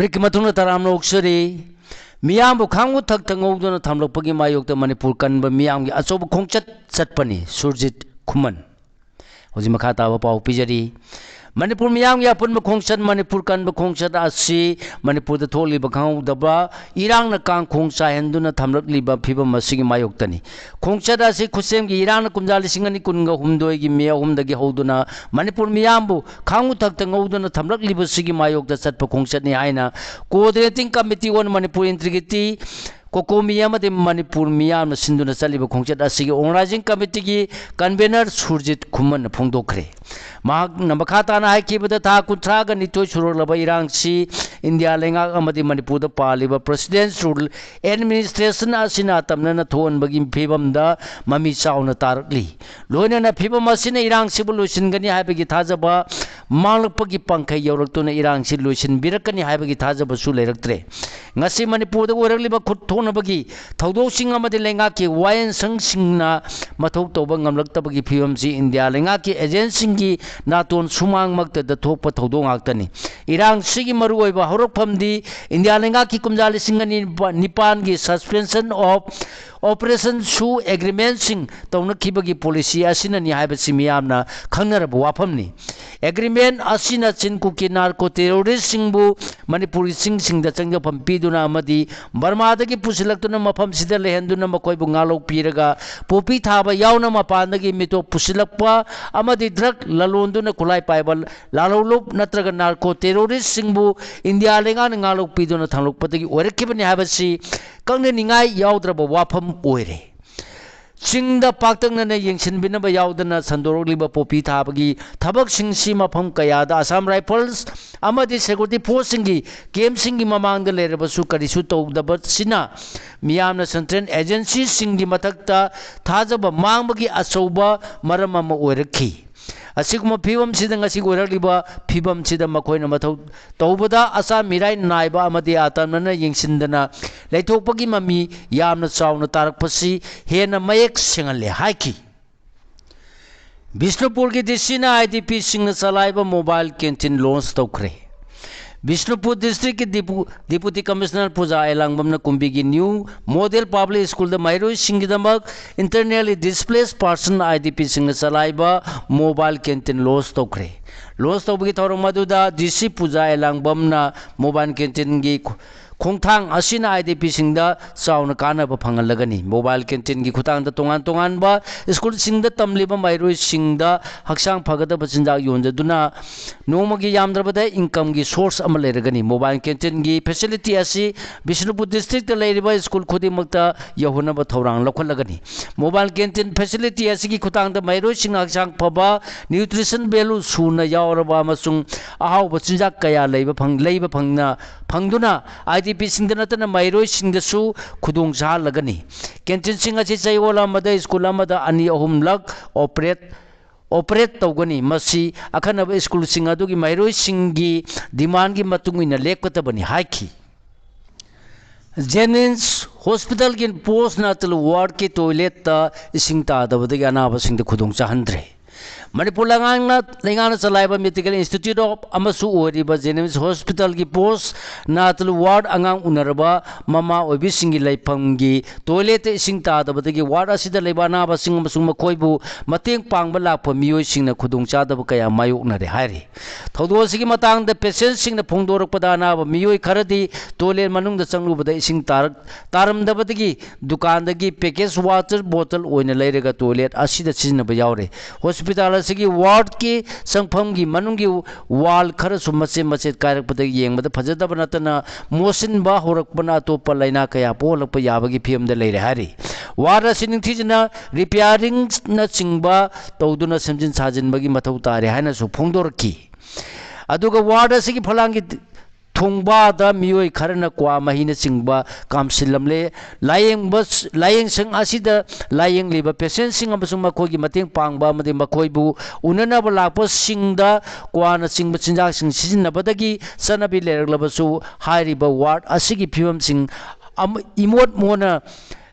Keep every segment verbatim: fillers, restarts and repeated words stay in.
ꯍꯧꯖꯤꯛꯀꯤ ꯃꯇꯨꯡꯗ ꯇꯔꯥꯝꯅ ꯑꯣꯛꯆꯔꯤ꯫ ꯃꯤꯌꯥꯝꯕꯨ ꯈꯥꯡꯕ ꯊꯛꯇ ꯉꯧꯗꯨꯅ ꯊꯝꯂꯛꯄꯒꯤ ꯃꯥꯌꯣꯛꯇ ꯃꯅꯤꯄꯨꯔ ꯀꯟꯕ ꯃꯤꯌꯥꯝꯒꯤ ꯑꯆꯧꯕ ꯈꯣꯡꯆꯠ ꯆꯠꯄꯅꯤ꯫ ꯁꯨꯔꯖꯤꯠ ꯈꯨꯃꯟ꯫ ꯍꯧꯖꯤꯛ ꯃꯈꯥ ꯇꯥꯕ ꯄꯥꯎ ꯄꯤꯖꯔꯤ꯫ ꯃꯅꯤꯄꯨꯔ ꯃꯤꯌꯥꯝꯒꯤ ꯑꯄꯨꯟꯕ ꯈꯣꯡꯆꯠ, ꯃꯅꯤꯄꯨꯔ ꯀꯟꯕ ꯈꯣꯡꯆꯠ ꯑꯁꯤ ꯃꯅꯤꯄꯨꯔꯗ ꯊꯣꯛꯂꯤꯕ ꯈꯪꯍꯧꯗꯕ ꯏꯔꯥꯡꯅ ꯀꯥꯡꯈꯣꯡ ꯆꯥꯏꯍꯟꯗꯨꯅ ꯊꯝꯂꯛꯂꯤꯕ ꯐꯤꯕꯝ ꯑꯁꯤꯒꯤ ꯃꯥꯌꯣꯛꯇꯅꯤ꯫ ꯈꯣꯡꯆꯠ ꯑꯁꯤ ꯈꯨꯠꯁꯦꯝꯒꯤ ꯏꯔꯥꯡꯅ ꯀꯨꯝꯖꯥ ꯂꯤꯁꯤꯡ ꯑꯅꯤ ꯀꯨꯟꯒ ꯍꯨꯝꯗꯣꯏꯒꯤ ꯃꯦ ꯑꯍꯨꯝꯗꯒꯤ ꯍꯧꯗꯨꯅ ꯃꯅꯤꯄꯨꯔ ꯃꯤꯌꯥꯝꯕꯨ ꯈꯥꯡꯕ ꯊꯛꯇ ꯉꯧꯗꯨꯅ ꯊꯝꯂꯛꯂꯤꯕꯁꯤꯒꯤ ꯃꯥꯌꯣꯛꯇ ꯆꯠꯄ ꯈꯣꯡꯆꯠꯅꯤ ꯍꯥꯏꯅ Coordinating Committee on Manipur Integrity, ꯀꯣꯀꯣꯃꯤ ꯑꯃꯗꯤ ꯃꯅꯤꯄꯨꯔ ꯃꯤꯌꯥꯝꯅ ꯁꯤꯟꯗꯨꯅ ꯆꯠꯂꯤꯕ ꯈꯣꯡꯆꯠ ꯑꯁꯤꯒꯤ Organizing Committeeꯒꯤ Convener ꯁꯨꯔꯖꯤꯠ ꯈꯨꯃꯟꯅ ꯐꯣꯡꯗꯣꯛꯈ꯭ꯔꯦ꯫ ꯃꯍꯥꯛꯅ ꯃꯈꯥ ꯇꯥꯅ ꯍꯥꯏꯈꯤꯕꯗ, ꯊꯥ ꯀꯨꯟꯊ꯭ꯔꯥꯒ ꯅꯤꯊꯣꯏ ꯁꯨꯔꯛꯂꯕ ꯏꯔꯥꯡꯁꯤ ꯏꯟꯗꯤꯌꯥ ꯂꯩꯉꯥꯛ ꯑꯃꯗꯤ ꯃꯅꯤꯄꯨꯔꯗ ꯄꯥꯜꯂꯤꯕ President's Rule Administration ꯑꯁꯤꯅ ꯑꯇꯝꯅꯅ ꯊꯣꯛꯍꯟꯕꯒꯤ ꯐꯤꯕꯝꯗ ꯃꯃꯤ ꯆꯥꯎꯅ ꯇꯥꯔꯛꯂꯤ꯫ ꯂꯣꯏꯅꯅ ꯐꯤꯕꯝ ꯑꯁꯤꯅ ꯏꯔꯥꯡꯁꯤꯕꯨ ꯂꯣꯏꯁꯤꯟꯒꯅꯤ ꯍꯥꯏꯕꯒꯤ ꯊꯥꯖꯕ ꯃꯥꯡꯂꯛꯄꯒꯤ ꯄꯥꯡꯈꯩ ꯌꯧꯔꯛꯇꯨꯅ ꯏꯔꯥꯡꯁꯤ ꯂꯣꯏꯁꯤꯟꯕꯤꯔꯛꯀꯅꯤ ꯍꯥꯏꯕꯒꯤ ꯊꯥꯖꯕꯁꯨ ꯂꯩꯔꯛꯇ꯭ꯔꯦ꯫ ꯉꯁꯤ ꯃꯅꯤꯄꯨꯔꯗ ꯑꯣꯏꯔꯛꯂꯤꯕ ꯈꯨꯠ ꯊꯣꯛꯅꯕꯒꯤ ꯊꯧꯗꯣꯛꯁꯤꯡ ꯑꯃꯗꯤ ꯂꯩꯉꯥꯛꯀꯤ ꯋꯥꯌꯦꯜꯁꯪꯁꯤꯡꯅ ꯃꯊꯧ ꯇꯧꯕ ꯉꯝꯂꯛꯇꯕꯒꯤ ꯐꯤꯕꯝꯁꯤ ꯏꯟꯗꯤꯌꯥ ꯂꯩꯉꯥꯛꯀꯤ ꯑꯦꯖꯦꯟꯁꯤꯡꯒꯤ ꯅꯥꯇꯣꯟ ꯁꯨꯃꯥꯡꯃꯛꯇꯗ ꯊꯣꯛꯄ ꯊꯧꯗꯣꯛ ꯉꯥꯛꯇꯅꯤ꯫ ꯏꯔꯥꯡꯁꯤꯒꯤ ꯃꯔꯨꯑꯣꯏꯕ ꯍꯧꯔꯛꯐꯝꯗꯤ ꯏꯟꯗꯤꯌꯥ ꯂꯩꯉꯥꯛꯀꯤ ꯀꯨꯝꯖꯥ ꯂꯤꯁꯤꯡ ꯑꯅꯤ ꯅꯤꯄꯥꯟꯒꯤ Suspension of Operation ꯁꯨ ꯑꯦꯒ꯭ꯔꯤꯃꯦꯟꯁꯤꯡ ꯇꯧꯅꯈꯤꯕꯒꯤ ꯄꯣꯂꯤꯁꯤ ꯑꯁꯤꯅꯅꯤ ꯍꯥꯏꯕꯁꯤ ꯃꯤꯌꯥꯝꯅ ꯈꯪꯅꯔꯕ ꯋꯥꯐꯝꯅꯤ꯫ ꯑꯦꯒ꯭ꯔꯤꯃꯦꯟ ꯑꯁꯤꯅ ꯆꯤꯟ ꯀꯨꯀꯤ ꯅꯥꯔꯀꯣ ꯇꯦꯔꯣꯔꯤꯁꯁꯤꯡꯕꯨ ꯃꯅꯤꯄꯨꯔꯒꯤ ꯆꯤꯡꯁꯤꯡꯗ ꯆꯪꯖꯐꯝ ꯄꯤꯗꯨꯅ ꯑꯃꯗꯤ ꯕꯔꯃꯥꯗꯒꯤ ꯄꯨꯁꯤꯜꯂꯛꯇꯨꯅ ꯃꯐꯝꯁꯤꯗ ꯂꯩꯍꯟꯗꯨꯅ ꯃꯈꯣꯏꯕꯨ ꯉꯥꯂꯧ ꯄꯤꯔꯒ ꯄꯣꯄꯤ ꯊꯥꯕ ꯌꯥꯎꯅ ꯃꯄꯥꯟꯗꯒꯤ ꯃꯤꯇꯣꯞ ꯄꯨꯁꯤꯜꯂꯛꯄ ꯑꯃꯗꯤ ꯗ꯭ꯔꯒ ꯂꯂꯣꯟꯗꯨꯅ ꯈꯨꯠꯂꯥꯏ ꯄꯥꯏꯕ ꯂꯥꯂꯧꯂꯨꯞ ꯅꯠꯇ꯭ꯔꯒ ꯅꯥꯔꯀꯣ ꯇꯦꯔꯣꯔꯤꯁꯁꯤꯡꯕꯨ ꯏꯟꯗꯤꯌꯥ ꯂꯩꯉꯥꯛꯅ ꯉꯥꯂꯧ ꯄꯤꯗꯨꯅ ꯊꯝꯂꯛꯄꯗꯒꯤ ꯑꯣꯏꯔꯛꯈꯤꯕꯅꯤ ꯍꯥꯏꯕꯁꯤ ꯈꯪꯅꯅꯤꯡꯉꯥꯏ ꯌꯥꯎꯗ꯭ꯔꯕ ꯋꯥꯐꯝ ꯑꯣꯏꯔꯦ꯫ ꯆꯤꯡꯗ ꯄꯥꯛꯇꯛꯅꯅ ꯌꯦꯡꯁꯤꯟꯕꯤꯅꯕ ꯌꯥꯎꯗꯅ ꯁꯟꯗꯣꯔꯛꯂꯤꯕ ꯄꯣꯄꯤ ꯊꯥꯕꯒꯤ ꯊꯕꯛꯁꯤꯡꯁꯤ ꯃꯐꯝ ꯀꯌꯥꯗ ꯑꯁꯥꯝ ꯔꯥꯏꯐꯜꯁ ꯑꯃꯗꯤ ꯁꯦꯀ꯭ꯌꯨꯔꯤꯇꯤ ꯐꯣꯔꯁꯁꯤꯡꯒꯤ ꯀꯦꯝꯞꯁꯤꯡꯒꯤ ꯃꯃꯥꯡꯗ ꯂꯩꯔꯕꯁꯨ ꯀꯔꯤꯁꯨ ꯇꯧꯗꯕꯁꯤꯅ ꯃꯤꯌꯥꯝꯅ ꯁꯦꯟꯇ꯭ꯔꯦꯜ ꯑꯦꯖꯦꯟꯁꯤꯁꯤꯡꯒꯤ ꯃꯊꯛꯇ ꯊꯥꯖꯕ ꯃꯥꯡꯕꯒꯤ ꯑꯆꯧꯕ ꯃꯔꯝ ꯑꯃ ꯑꯣꯏꯔꯛꯈꯤ꯫ ꯑꯁꯤꯒꯨꯝꯕ ꯐꯤꯕꯝꯁꯤꯗ ꯉꯁꯤ ꯑꯣꯏꯔꯛꯂꯤꯕ ꯐꯤꯕꯝꯁꯤꯗ ꯃꯈꯣꯏꯅ ꯃꯊꯧ ꯇꯧꯕꯗ ꯑꯆꯥ ꯃꯤꯔꯥꯏ ꯅꯥꯏꯕ ꯑꯃꯗꯤ ꯑꯇꯝꯅꯅ ꯌꯦꯡꯁꯤꯟꯗꯅ ꯂꯩꯊꯣꯛꯄꯒꯤ ꯃꯃꯤ ꯌꯥꯝꯅ ꯆꯥꯎꯅ ꯇꯥꯔꯛꯄꯁꯤ ꯍꯦꯟꯅ ꯃꯌꯦꯛ ꯁꯦꯡꯍꯜꯂꯦ ꯍꯥꯏꯈꯤ꯫ ꯕꯤꯁꯅꯨꯄꯨꯔꯒꯤ ꯗꯤ ꯁꯤꯅ ꯑꯥꯏ ꯗꯤ ꯄꯤꯁꯤꯡꯅ ꯆꯂꯥꯏꯕ ꯃꯣꯕꯥꯏꯜ ꯀꯦꯟꯇꯤꯟ ꯂꯣꯟꯆ ꯇꯧꯈ꯭ꯔꯦ꯫ ꯕꯤꯁꯅꯨꯄꯨꯔ ꯗꯤꯁꯇ꯭ꯔꯤꯛꯀꯤ ꯗꯤꯄꯨ-, ꯗꯤꯄꯨꯇꯤ ꯀꯃꯤꯁꯅꯔ ꯄꯨꯖꯥ ꯑꯦꯂꯥꯡꯕꯝꯅ ꯀꯨꯝꯕꯤꯒꯤ ꯅ꯭ꯌꯨ ꯃꯣꯗꯦꯜ ꯄꯕ꯭ꯂꯤꯛ ꯁ꯭ꯀꯨꯜꯗ ꯃꯍꯩꯔꯣꯏꯁꯤꯡꯒꯤꯗꯃꯛ internally displaced person, IDPꯁꯤꯡꯅ ꯆꯂꯥꯏꯕ ꯃꯣꯕꯥꯏꯜ ꯀꯦꯟꯇꯤꯟ ꯂꯣꯟꯆ ꯇꯧꯈ꯭ꯔꯦ꯫ ꯂꯣꯟꯆ ꯇꯧꯕꯒꯤ ꯊꯧꯔꯝ ꯑꯗꯨꯗ ꯗꯤ ꯁꯤ ꯄꯨꯖꯥ ꯑꯦꯂꯥꯡꯕꯝꯅ ꯃꯣꯕꯥꯏꯜ ꯀꯦꯟꯇꯤꯟꯒꯤ ꯈꯣꯡꯊꯥꯡ ꯑꯁꯤꯅ IDPꯁꯤꯡꯗ ꯆꯥꯎꯅ ꯀꯥꯟꯅꯕ ꯐꯪꯍꯜꯂꯒꯅꯤ꯫ ꯃꯣꯕꯥꯏꯜ ꯀꯦꯟꯇꯤꯟꯒꯤ ꯈꯨꯠꯊꯥꯡꯗ ꯇꯣꯉꯥꯟ ꯇꯣꯉꯥꯟꯕ ꯁ꯭ꯀꯨꯜꯁꯤꯡꯗ ꯇꯝꯂꯤꯕ ꯃꯍꯩꯔꯣꯏꯁꯤꯡꯗ ꯍꯛꯆꯥꯡ ꯐꯒꯗꯕ ꯆꯤꯟꯖꯥꯛ ꯌꯣꯟꯖꯗꯨꯅ ꯅꯣꯡꯃꯒꯤ ꯌꯥꯝꯗ꯭ꯔꯕꯗ incomeꯒꯤ source ꯑꯃ ꯂꯩꯔꯒꯅꯤ꯫ ꯃꯣꯕꯥꯏꯜ ꯀꯦꯟꯇꯤꯟꯒꯤ facility ꯑꯁꯤ ꯕꯤꯁꯅꯨꯄꯨꯔ ꯗꯤꯁꯇ꯭ꯔꯤꯛꯇ ꯂꯩꯔꯤꯕ ꯁ꯭ꯀꯨꯜ ꯈꯨꯗꯤꯡꯃꯛꯇ ꯌꯧꯍꯟꯅꯕ ꯊꯧꯔꯥꯡ ꯂꯧꯈꯠꯂꯒꯅꯤ꯫ ꯃꯣꯕꯥꯏꯜ ꯀꯦꯟꯇꯤꯟ facility ꯑꯁꯤꯒꯤ ꯈꯨꯠꯊꯥꯡꯗ ꯃꯍꯩꯔꯣꯏꯁꯤꯡꯅ ꯍꯛꯆꯥꯡ ꯐꯕ, nutrition value ꯁꯨꯅ ꯌꯥꯎꯔꯕ ꯑꯃꯁꯨꯡ ꯑꯍꯥꯎꯕ ꯆꯤꯟꯖꯥꯛ ꯀꯌꯥ ꯂꯩꯕ ꯐꯪ-, ꯂꯩꯕ ꯐꯪꯅ, ꯐꯪꯗꯨꯅ IDPꯁꯤꯡꯗ ꯅꯠꯇꯅ ꯃꯍꯩꯔꯣꯏꯁꯤꯡꯗꯁꯨ ꯈꯨꯗꯣꯡ ꯆꯥꯍꯜꯂꯒꯅꯤ꯫ ꯀꯦꯟꯇꯤꯟꯁꯤꯡ ꯑꯁꯤ ꯆꯌꯣꯜ ꯑꯃꯗ ꯁ꯭ꯀꯨꯜ ꯑꯃꯗ ꯑꯅꯤ ꯑꯍꯨꯝꯂꯛ operate, operate ꯇꯧꯒꯅꯤ꯫ ꯃꯁꯤ ꯑꯈꯟꯅꯕ ꯁ꯭ꯀꯨꯜꯁꯤꯡ ꯑꯗꯨꯒꯤ ꯃꯍꯩꯔꯣꯏꯁꯤꯡꯒꯤ demandꯀꯤ ꯃꯇꯨꯡ ꯏꯟꯅ ꯂꯦꯞꯀꯗꯕꯅꯤ ꯍꯥꯏꯈꯤ꯫ ꯖꯦꯅꯤꯝꯁ ꯍꯣꯁꯄꯤꯇꯥꯜꯒꯤ ꯄꯣꯁ ꯅꯥꯇꯜ ꯋꯥꯔꯗꯀꯤ ꯇꯣꯏꯂꯦꯠꯇ ꯏꯁꯤꯡ ꯇꯥꯗꯕꯗꯒꯤ ꯑꯅꯥꯕꯁꯤꯡꯗ ꯈꯨꯗꯣꯡ ꯆꯥꯍꯟꯗ꯭ꯔꯦ꯫ ꯃꯅꯤꯄꯨꯔ ꯂꯩꯉꯥꯛꯅ, ꯂꯩꯉꯥꯛꯅ ꯆꯂꯥꯏꯕ medical institute of ꯑꯃꯁꯨ ꯑꯣꯏꯔꯤꯕ ꯖꯦꯅꯤꯝꯁ ꯍꯣꯁꯄꯤꯇꯥꯜꯒꯤ ꯄꯣꯁ ꯅꯥꯇꯜ ꯋꯥꯔꯗ ꯑꯉꯥꯡ ꯎꯅꯔꯕ ꯃꯃꯥ ꯑꯣꯏꯕꯤꯁꯤꯡꯒꯤ ꯂꯩꯐꯝꯒꯤ ꯇꯣꯏꯂꯦꯠꯇ ꯏꯁꯤꯡ ꯇꯥꯗꯕꯗꯒꯤ ꯋꯥꯔꯗ ꯑꯁꯤꯗ ꯂꯩꯕ ꯑꯅꯥꯕꯁꯤꯡ ꯑꯃꯁꯨꯡ ꯃꯈꯣꯏꯕꯨ ꯃꯇꯦꯡ ꯄꯥꯡꯕ ꯂꯥꯛꯄ ꯃꯤꯑꯣꯏꯁꯤꯡꯅ ꯈꯨꯗꯣꯡꯆꯥꯗꯕ ꯀꯌꯥ ꯃꯥꯌꯣꯛꯅꯔꯦ ꯍꯥꯏꯔꯤ꯫ ꯊꯧꯗꯣꯛ ꯑꯁꯤꯒꯤ ꯃꯇꯥꯡꯗ ꯄꯦꯁꯦꯟꯁꯤꯡꯅ ꯐꯣꯡꯗꯣꯔꯛꯄꯗ ꯑꯅꯥꯕ ꯃꯤꯑꯣꯏ ꯈꯔꯗꯤ ꯇꯣꯏꯂꯦꯠ ꯃꯅꯨꯡꯗ ꯆꯪꯂꯨꯕꯗ ꯏꯁꯤꯡ ꯇꯥꯔꯛ-, ꯇꯥꯔꯝꯗꯕꯗꯒꯤ ꯗꯨꯀꯥꯟꯗꯒꯤ package water bottle ꯑꯣꯏꯅ ꯂꯩꯔꯒ ꯇꯣꯏꯂꯦꯠ ꯑꯁꯤꯗ ꯁꯤꯖꯤꯟꯅꯕ ꯌꯥꯎꯔꯦ꯫ ꯍꯣꯁꯄꯤꯇꯥꯜ ꯑꯁꯤꯒꯤ ꯋꯥꯔꯗꯀꯤ ꯆꯪꯐꯝꯒꯤ ꯃꯅꯨꯡꯒꯤ ꯋꯥꯜ ꯈꯔꯁꯨ ꯃꯆꯦꯠ ꯃꯆꯦꯠ ꯀꯥꯏꯔꯛꯄꯗ ꯌꯦꯡꯕꯗ ꯐꯖꯗꯕ ꯅꯠꯇꯅ ꯃꯣꯠꯁꯤꯟꯕ ꯍꯧꯔꯛꯄꯅ ꯑꯇꯣꯞꯄ ꯂꯥꯏꯅꯥ ꯀꯌꯥ ꯄꯣꯛꯍꯜꯂꯛꯄ ꯌꯥꯕꯒꯤ ꯐꯤꯕꯝꯗ ꯂꯩꯔꯦ ꯍꯥꯏꯔꯤ꯫ ꯋꯥꯔꯗ ꯑꯁꯤ ꯅꯤꯡꯊꯤꯖꯅ repairingꯅꯆꯤꯡꯕ ꯇꯧꯗꯨꯅ ꯁꯦꯝꯖꯤꯟ ꯁꯥꯖꯤꯟꯕꯒꯤ ꯃꯊꯧ ꯇꯥꯔꯦ ꯍꯥꯏꯅꯁꯨ ꯐꯣꯡꯗꯣꯔꯛꯈꯤ꯫ ꯑꯗꯨꯒ ꯋꯥꯔꯗ ꯑꯁꯤꯒꯤ ꯐꯂꯥꯡꯒꯤ ꯊꯣꯡꯕꯥꯗ ꯃꯤꯑꯣꯏ ꯈꯔꯅ ꯀ꯭ꯋꯥ ꯃꯍꯤꯅꯆꯤꯡꯕ ꯀꯥꯝꯁꯤꯜꯂꯝꯂꯦ꯫ ꯂꯥꯌꯦꯡꯕ, ꯂꯥꯌꯦꯡꯁꯪ ꯑꯁꯤꯗ ꯂꯥꯌꯦꯡꯂꯤꯕ ꯄꯦꯁꯦꯟꯁꯤꯡ ꯑꯃꯁꯨꯡ ꯃꯈꯣꯏꯒꯤ ꯃꯇꯦꯡ ꯄꯥꯡꯕ ꯑꯃꯗꯤ ꯃꯈꯣꯏꯕꯨ ꯎꯅꯅꯕ ꯂꯥꯛꯄꯁꯤꯡꯗ ꯀ꯭ꯋꯥꯅꯆꯤꯡꯕ ꯆꯤꯟꯖꯥꯛꯁꯤꯡ ꯁꯤꯖꯤꯟꯅꯕꯗꯒꯤ ꯆꯠꯅꯕꯤ ꯂꯩꯔꯛꯂꯕꯁꯨ, ꯍꯥꯏꯔꯤꯕ ꯋꯥꯔꯗ ꯑꯁꯤꯒꯤ ꯐꯤꯕꯝꯁꯤꯡ ꯑꯃ-, ꯏꯃꯣꯠ ꯃꯣꯟꯅ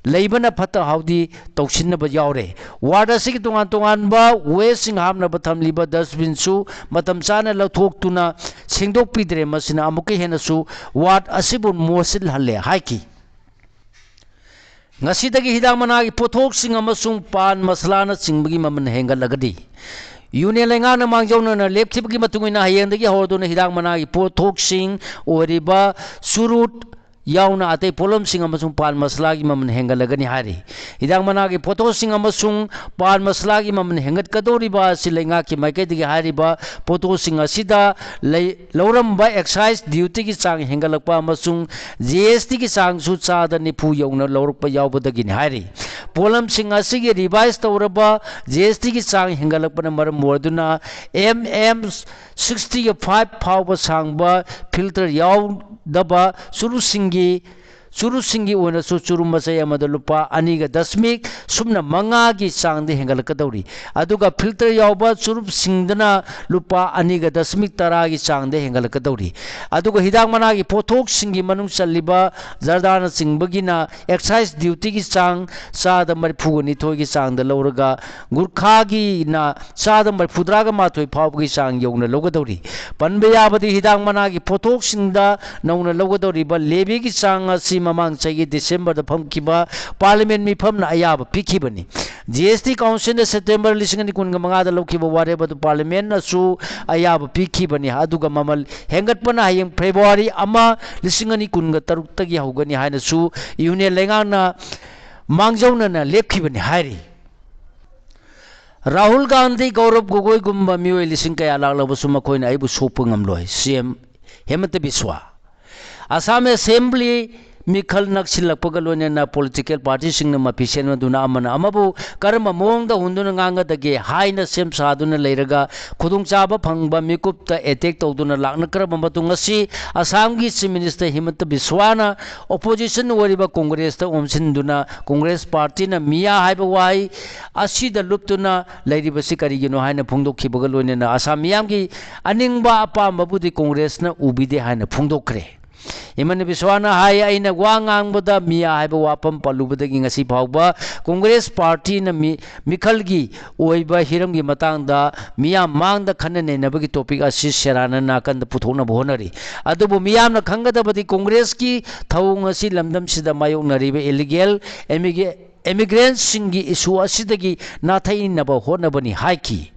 ꯂꯩꯕꯅ ꯐꯠꯇ ꯍꯥꯎꯗꯤ ꯇꯧꯁꯤꯟꯅꯕ ꯌꯥꯎꯔꯦ꯫ ꯋꯥꯔꯗ ꯑꯁꯤꯒꯤ ꯇꯣꯉꯥꯟ ꯇꯣꯉꯥꯟꯕ ꯋꯦꯁꯁꯤꯡ ꯍꯥꯞꯅꯕ ꯊꯝꯂꯤꯕ ꯗꯁꯕꯤꯟꯁꯨ ꯃꯇꯝ ꯆꯥꯅ ꯂꯧꯊꯣꯛꯇꯨꯅ ꯁꯦꯡꯗꯣꯛꯄꯤꯗ꯭ꯔꯦ꯫ ꯃꯁꯤꯅ ꯑꯃꯨꯛꯀ ꯍꯦꯟꯅꯁꯨ ꯋꯥꯔꯗ ꯑꯁꯤꯕꯨ ꯃꯣꯠꯁꯤꯜꯍꯜꯂꯦ ꯍꯥꯏꯈꯤ꯫ ꯉꯁꯤꯗꯒꯤ ꯍꯤꯗꯥꯛ ꯃꯅꯥꯒꯤ ꯄꯣꯠꯊꯣꯛꯁꯤꯡ ꯑꯃꯁꯨꯡ ꯄꯥꯟ ꯃꯁꯂꯥꯅꯆꯤꯡꯕꯒꯤ ꯃꯃꯜ ꯍꯦꯟꯒꯠꯂꯒꯅꯤ꯫ ꯌꯨꯅꯤꯌꯟ ꯂꯩꯉꯥꯛꯅ ꯃꯥꯡꯖꯧꯅꯅ ꯂꯦꯞꯈꯤꯕꯒꯤ ꯃꯇꯨꯡ ꯏꯟꯅ ꯍꯌꯦꯡꯗꯒꯤ ꯍꯧꯔꯗꯨꯅ ꯍꯤꯗꯥꯛ ꯃꯅꯥꯒꯤ ꯄꯣꯠꯊꯣꯛꯁꯤꯡ ꯑꯣꯏꯔꯤꯕ ꯆꯨꯔꯨꯠ ꯌꯥꯎꯅ ꯑꯇꯩ ꯄꯣꯠꯂꯝꯁꯤꯡ ꯑꯃꯁꯨꯡ ꯄꯥꯟ ꯃꯁꯂꯥꯒꯤ ꯃꯃꯜ ꯍꯦꯟꯒꯠꯂꯒꯅꯤ ꯍꯥꯏꯔꯤ꯫ ꯍꯤꯗꯥꯛ ꯃꯅꯥꯒꯤ ꯄꯣꯠꯊꯣꯛꯁꯤꯡ ꯑꯃꯁꯨꯡ ꯄꯥꯟ ꯃꯁꯂꯥꯒꯤ ꯃꯃꯜ ꯍꯦꯟꯒꯠꯀꯗꯧꯔꯤꯕ ꯑꯁꯤ ꯂꯩꯉꯥꯛꯀꯤ ꯃꯥꯏꯀꯩꯗꯒꯤ ꯍꯥꯏꯔꯤꯕ ꯄꯣꯠꯊꯣꯛꯁꯤꯡ ꯑꯁꯤꯗ ꯂꯩ-, ꯂꯧꯔꯝꯕ excise duty ꯒꯤ ꯆꯥꯡ ꯍꯦꯟꯒꯠꯂꯛꯄ ꯑꯃꯁꯨꯡ G S T ꯒꯤ ꯆꯥꯡꯁꯨ ꯆꯥꯗ ꯅꯤꯐꯨ ꯌꯧꯅ ꯂꯧꯔꯛꯄ ꯌꯥꯎꯕꯗꯒꯤꯅꯤ ꯍꯥꯏꯔꯤ꯫ ꯄꯣꯠꯂꯝꯁꯤꯡ ꯑꯁꯤꯒꯤ revise ꯇꯧꯔꯕ G S T ꯒꯤ ꯆꯥꯡ ꯍꯦꯟꯒꯠꯂꯛꯄꯅ ꯃꯔꯝ ꯑꯣꯏꯗꯨꯅ M M sixty five ꯐꯥꯎꯕ ꯁꯥꯡꯕ filter ꯌꯥꯎꯗꯕ ꯆꯨꯔꯨꯁꯤꯡꯒꯤ, ꯆꯨꯔꯨꯁꯤꯡꯒꯤ ꯑꯣꯏꯅꯁꯨ ꯆꯨꯔꯨ ꯃꯆꯩ ꯑꯃꯗ ꯂꯨꯄꯥ ꯑꯅꯤꯒ ꯗꯁꯃꯤꯛ ꯁꯨꯞꯅ ꯃꯉꯥꯒꯤ ꯆꯥꯡꯗ ꯍꯦꯟꯒꯠꯂꯛꯀꯗꯧꯔꯤ꯫ ꯑꯗꯨꯒ filter ꯌꯥꯎꯕ ꯆꯨꯔꯨꯞꯁꯤꯡꯗꯅ ꯂꯨꯄꯥ ꯑꯅꯤꯒ ꯗꯁꯃꯤꯛ ꯇꯔꯥꯒꯤ ꯆꯥꯡꯗ ꯍꯦꯟꯒꯠꯂꯛꯀꯗꯧꯔꯤ꯫ ꯑꯗꯨꯒ ꯍꯤꯗꯥꯛ ꯃꯅꯥꯒꯤ ꯄꯣꯠꯊꯣꯛꯁꯤꯡꯒꯤ ꯃꯅꯨꯡ ꯆꯜꯂꯤꯕ ꯖꯔꯗꯥꯅꯆꯤꯡꯕꯒꯤꯅ excise duty ꯒꯤ ꯆꯥꯡ ꯆꯥꯗ ꯃꯔꯤꯐꯨꯒ ꯅꯤꯊꯣꯏꯒꯤ ꯆꯥꯡꯗ ꯂꯧꯔꯒ, ꯒꯨꯔꯈꯥꯒꯤꯅ ꯆꯥꯗ ꯃꯔꯤꯐꯨꯇꯔꯥꯒ ꯃꯥꯊꯣꯏ ꯐꯥꯎꯕꯒꯤ ꯆꯥꯡ ꯌꯧꯅ ꯂꯧꯒꯗꯧꯔꯤ꯫ ꯄꯟꯕ ꯌꯥꯕꯗꯤ, ꯍꯤꯗꯥꯛ ꯃꯅꯥꯒꯤ ꯄꯣꯠꯊꯣꯛꯁꯤꯡꯗ ꯅꯧꯅ ꯂꯧꯒꯗꯧꯔꯤꯕ levy ꯒꯤ ꯆꯥꯡ ꯑꯁꯤ ꯃꯃꯥꯡ ꯆꯍꯤꯒꯤ December ꯗ ꯐꯝꯈꯤꯕ Parliament ꯃꯤꯐꯝꯅ ꯑꯌꯥꯕ ꯄꯤꯈꯤꯕꯅꯤ꯫ G S T Council ꯅ September ꯂꯤꯁꯤꯡ ꯑꯅꯤ ꯀꯨꯟꯒ ꯃꯉꯥꯗ ꯂꯧꯈꯤꯕ ꯋꯥꯔꯦꯞ ꯑꯗꯨ Parliament ꯅꯁꯨ ꯑꯌꯥꯕ ꯄꯤꯈꯤꯕꯅꯤ꯫ ꯑꯗꯨꯒ ꯃꯃꯜ ꯍꯦꯟꯒꯠꯄꯅ ꯍꯌꯦꯡ February ꯑꯃ, ꯂꯤꯁꯤꯡ ꯑꯅꯤ ꯀꯨꯟꯒ ꯇꯔꯨꯛꯇꯒꯤ ꯍꯧꯒꯅꯤ ꯍꯥꯏꯅꯁꯨ ꯌꯨꯅꯤꯌꯟ ꯂꯩꯉꯥꯛꯅ ꯃꯥꯡꯖꯧꯅꯅ ꯂꯦꯞꯈꯤꯕꯅꯤ ꯍꯥꯏꯔꯤ꯫ ꯔꯥꯍꯨꯜ ꯒꯥꯟꯙꯤ, ꯒꯧꯔꯕ ꯒꯣꯒꯣꯏꯒꯨꯝꯕ ꯃꯤꯑꯣꯏ ꯂꯤꯁꯤꯡ ꯀꯌꯥ ꯂꯥꯛꯂꯕꯁꯨ ꯃꯈꯣꯏꯅ ꯑꯩꯕꯨ ꯁꯣꯛꯄ ꯉꯝꯂꯣꯏ, C M ꯍꯦꯃꯟꯇ ꯕꯤꯁ꯭ꯋꯥ꯫ ꯑꯁꯥꯝ Assembly ꯃꯤꯈꯜ ꯅꯛꯁꯤꯜꯂꯛꯄꯒ ꯂꯣꯏꯅꯅ political party ꯁꯤꯡꯅ ꯃꯐꯤ ꯁꯦꯝꯅꯗꯨꯅ ꯑꯃꯅ ꯑꯃꯕꯨ ꯀꯔꯝꯕ ꯃꯑꯣꯡꯗ ꯍꯨꯟꯗꯨꯅ ꯉꯥꯡꯒꯗꯒꯦ ꯍꯥꯏꯅ ꯁꯦꯝ ꯁꯥꯗꯨꯅ ꯂꯩꯔꯒ, ꯈꯨꯗꯣꯡꯆꯥꯕ ꯐꯪꯕ ꯃꯤꯀꯨꯞꯇ attack ꯇꯧꯗꯨꯅ ꯂꯥꯛꯅꯈ꯭ꯔꯕ ꯃꯇꯨꯡ, ꯉꯁꯤ ꯑꯁꯥꯝꯒꯤ Chief Minister ꯍꯤꯃꯟꯇ ꯕꯤꯁ꯭ꯋꯥꯅ opposition ꯑꯣꯏꯔꯤꯕ Congress ꯇ ꯑꯣꯝꯁꯤꯟꯗꯨꯅ Congress party ꯅ ꯃꯤꯌꯥ ꯍꯥꯏꯕ ꯋꯥꯍꯩ ꯑꯁꯤꯗ ꯂꯨꯞꯇꯨꯅ ꯂꯩꯔꯤꯕꯁꯤ ꯀꯔꯤꯒꯤꯅꯣ ꯍꯥꯏꯅ ꯐꯣꯡꯗꯣꯛꯈꯤꯕꯒ ꯂꯣꯏꯅꯅ ꯑꯁꯥꯝ ꯃꯤꯌꯥꯝꯒꯤ ꯑꯅꯤꯡꯕ ꯑꯄꯥꯝꯕꯕꯨꯗꯤ Congress ꯅ ꯎꯕꯤꯗꯦ ꯍꯥꯏꯅ ꯐꯣꯡꯗꯣꯛꯈ꯭ꯔꯦ꯫ ꯍꯤꯃꯟꯇ ꯕꯤꯁ꯭ꯋꯥꯅ ꯍꯥꯏ, "ꯑꯩꯅ ꯋꯥ ꯉꯥꯡꯕꯗ ꯃꯤꯌꯥ ꯍꯥꯏꯕ ꯋꯥꯐꯝ ꯄꯜꯂꯨꯕꯗꯒꯤ ꯉꯁꯤ ꯐꯥꯎꯕ ꯀꯣꯡꯒ꯭ꯔꯦꯁ ꯄꯥꯔꯇꯤꯅ ꯃꯤ-, ꯃꯤꯈꯜꯒꯤ ꯑꯣꯏꯕ ꯍꯤꯔꯝꯒꯤ ꯃꯇꯥꯡꯗ ꯃꯤꯌꯥꯝ ꯃꯥꯡꯗ ꯈꯟꯅ ꯅꯩꯅꯕꯒꯤ ꯇꯣꯄꯤꯛ ꯑꯁꯤ ꯁꯦꯔꯥꯟꯅ ꯅꯥꯀꯟꯗ ꯄꯨꯊꯣꯛꯅꯕ ꯍꯣꯠꯅꯔꯤ꯫ ꯑꯗꯨꯕꯨ ꯃꯤꯌꯥꯝꯅ ꯈꯪꯒꯗꯕꯗꯤ ꯀꯣꯡꯒ꯭ꯔꯦꯁꯀꯤ ꯊꯧꯑꯣꯡ ꯑꯁꯤ ꯂꯝꯗꯝꯁꯤꯗ ꯃꯥꯌꯣꯛꯅꯔꯤꯕ ꯏꯂꯤꯒꯦꯜ ꯑꯦꯃꯤꯒꯦ-, ꯏꯃꯤꯒ꯭ꯔꯦꯟꯁꯤꯡꯒꯤ ꯏꯁꯨ ꯑꯁꯤꯗꯒꯤ ꯅꯥꯊꯩꯅꯕ ꯍꯣꯠꯅꯕꯅꯤ" ꯍꯥꯏꯈꯤ꯫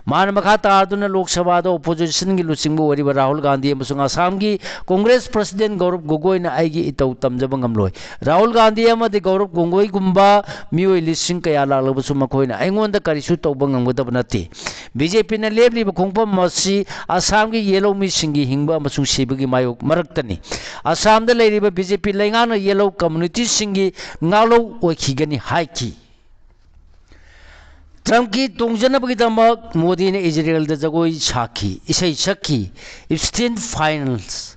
ꯃꯥꯅ ꯃꯈꯥ ꯇꯥꯗꯨꯅ ꯂꯣꯛ ꯁꯚꯥꯗ ꯑꯣꯄꯣꯖꯤꯁꯟꯒꯤ ꯂꯨꯆꯤꯡꯕ ꯑꯣꯏꯔꯤꯕ ꯔꯥꯍꯨꯜ ꯒꯥꯟꯙꯤ ꯑꯃꯁꯨꯡ ꯑꯁꯥꯝꯒꯤ ꯀꯣꯡꯒ꯭ꯔꯦꯁ ꯄ꯭ꯔꯁꯤꯗꯦꯟ ꯒꯧꯔꯕ ꯒꯣꯒꯣꯏꯅ ꯑꯩꯒꯤ ꯏꯇꯧ ꯇꯝꯖꯕ ꯉꯝꯂꯣꯏ꯫ ꯔꯥꯍꯨꯜ ꯒꯥꯟꯙꯤ ꯑꯃꯗꯤ ꯒꯧꯔꯕ ꯒꯣꯒꯣꯏꯒꯨꯝꯕ ꯃꯤꯑꯣꯏ ꯂꯤꯁꯤꯡ ꯀꯌꯥ ꯂꯥꯛꯂꯕꯁꯨ ꯃꯈꯣꯏꯅ ꯑꯩꯉꯣꯟꯗ ꯀꯔꯤꯁꯨ ꯇꯧꯕ ꯉꯝꯒꯗꯕ ꯅꯠꯇꯦ꯫ ꯕꯤ ꯖꯦ ꯄꯤꯅ ꯂꯦꯞꯂꯤꯕ ꯈꯣꯡꯐꯝ ꯑꯁꯤ ꯑꯁꯥꯝꯒꯤ ꯌꯦꯜꯍꯧ ꯃꯤꯁꯤꯡꯒꯤ ꯍꯤꯡꯕ ꯑꯃꯁꯨꯡ ꯁꯤꯕꯒꯤ ꯃꯥꯌꯣꯛ ꯃꯔꯛꯇꯅꯤ꯫ ꯑꯁꯥꯝꯗ ꯂꯩꯔꯤꯕ ꯕꯤ ꯖꯦ ꯄꯤ ꯂꯩꯉꯥꯛꯅ ꯌꯦꯜꯍꯧ ꯀꯝꯃꯨꯅꯤꯇꯤꯁꯤꯡꯒꯤ ꯉꯥꯛꯂꯧ ꯑꯣꯏꯈꯤꯒꯅꯤ ꯍꯥꯏꯈꯤ꯫ ꯇ꯭ꯔꯝꯞꯀꯤ ꯇꯣꯡꯖꯅꯕꯒꯤꯗꯃꯛ ꯃꯣꯗꯤꯅ ꯏꯖꯔꯦꯜꯗ ꯖꯒꯣꯏ ꯁꯥꯈꯤ, ꯏꯁꯩ ꯁꯛꯈꯤ꯫ ꯏꯞꯁꯇꯤꯟ files.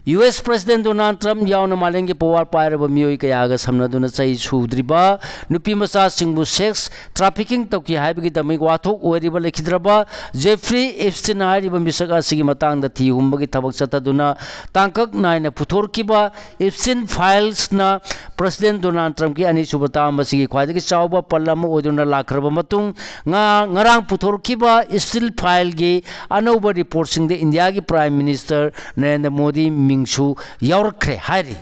U S president Donald ꯇ꯭ꯔꯝꯞ ꯌꯥꯎꯅ ꯃꯥꯂꯦꯝꯒꯤ ꯄꯋꯥꯔ ꯄꯥꯏꯔꯕ ꯃꯤꯑꯣꯏ ꯀꯌꯥꯒ ꯁꯝꯅꯗꯨꯅ ꯆꯍꯤ ꯁꯨꯗ꯭ꯔꯤꯕ ꯅꯨꯄꯤ ꯃꯆꯥꯁꯤꯡꯕꯨ ꯁꯦꯛꯁ ꯇ꯭ꯔꯥꯐꯤꯀꯤꯡ ꯇꯧꯈꯤ ꯍꯥꯏꯕꯒꯤꯗꯃꯛ ꯋꯥꯊꯣꯛ ꯑꯣꯏꯔꯤꯕ ꯂꯩꯈꯤꯗ꯭ꯔꯕ ꯖꯦꯐ꯭ꯔꯤ ꯏꯞꯁꯇꯤꯟ ꯍꯥꯏꯔꯤꯕ ꯃꯤꯁꯛ ꯑꯁꯤꯒꯤ ꯃꯇꯥꯡꯗ ꯊꯤ ꯍꯨꯝꯕꯒꯤ ꯊꯕꯛ ꯆꯠꯊꯗꯨꯅ ꯇꯥꯡꯀꯛ ꯅꯥꯏꯅ ꯄꯨꯊꯣꯔꯛꯈꯤꯕ ꯏꯞꯁꯇꯤꯟ ꯐꯥꯏꯜꯁꯅ ꯄ꯭ꯔꯁꯤꯗꯦꯟ ꯗꯣꯅꯥꯜꯗ ꯇ꯭ꯔꯝꯞꯀꯤ ꯑꯅꯤꯁꯨꯕ ꯇꯥꯝ ꯑꯁꯤꯒꯤ ꯈ꯭ꯋꯥꯏꯗꯒꯤ ꯆꯥꯎꯕ ꯄꯜ ꯑꯃ ꯑꯣꯏꯗꯨꯅ ꯂꯥꯛꯈ꯭ꯔꯕ ꯃꯇꯨꯡ, ꯉꯥ-, ꯉꯔꯥꯡ ꯄꯨꯊꯣꯔꯛꯈꯤꯕ ꯏꯞꯁꯇꯤꯟ ꯐꯥꯏꯜꯒꯤ ꯑꯅꯧꯕ ꯔꯤꯄꯣꯔꯠꯁꯤꯡꯗ ꯏꯟꯗꯤꯌꯥꯒꯤ ꯄ꯭ꯔꯥꯏꯝ ꯃꯤꯅꯤꯁꯇꯔ ꯅꯔꯦꯟꯗ꯭ꯔ ꯃꯣꯗꯤ ꯃꯤꯡꯁꯨ ꯌꯥꯎꯔꯛꯈ꯭ꯔꯦ ꯍꯥꯏꯔꯤ꯫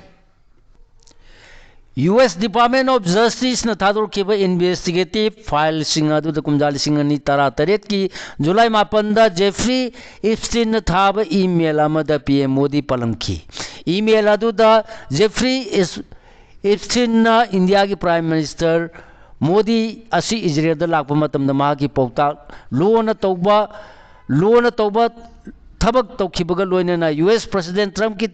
ꯌꯨ ꯑꯦꯁ Department of Justiceꯅ ꯊꯥꯗꯣꯔꯛꯈꯤꯕ ꯏꯟꯚꯦꯁꯇꯤꯒꯦꯇꯤꯚ ꯐꯥꯏꯜꯁꯤꯡ ꯑꯗꯨꯗ ꯀꯨꯝꯖꯥ ꯂꯤꯁꯤꯡ ꯑꯅꯤ ꯇꯔꯥꯇꯔꯦꯠꯀꯤ ꯖꯨꯂꯥꯏ ꯃꯥꯄꯟꯗ ꯖꯦꯐ꯭ꯔꯤ ꯏꯞꯁꯇꯤꯟꯅ ꯊꯥꯕ ꯏꯃꯦꯜ ꯑꯃꯗ ꯄꯤ ꯑꯦꯝ ꯃꯣꯗꯤ ꯄꯜꯂꯝꯈꯤ꯫ ꯏꯃꯦꯜ ꯑꯗꯨꯗ ꯖꯦꯐ꯭ꯔꯤ ꯏꯁ-, ꯏꯞꯁꯇꯤꯟꯅ ꯏꯟꯗꯤꯌꯥꯒꯤ ꯄ꯭ꯔꯥꯏꯝ ꯃꯤꯅꯤꯁꯇꯔ ꯃꯣꯗꯤ ꯑꯁꯤ ꯏꯖꯔꯦꯜꯗ ꯂꯥꯛꯄ ꯃꯇꯝꯗ ꯃꯍꯥꯛꯀꯤ ꯄꯥꯎꯇꯥꯛ ꯂꯣꯟꯅ ꯇꯧꯕ, ꯂꯣꯟꯅ ꯇꯧꯕ ꯊꯕꯛ ꯇꯧꯈꯤꯕꯒ ꯂꯣꯏꯅꯅ ꯌꯨ ꯑꯦꯁ ꯄ꯭ꯔꯁꯤꯗꯦꯟ ꯇ꯭ꯔꯝꯞꯀꯤ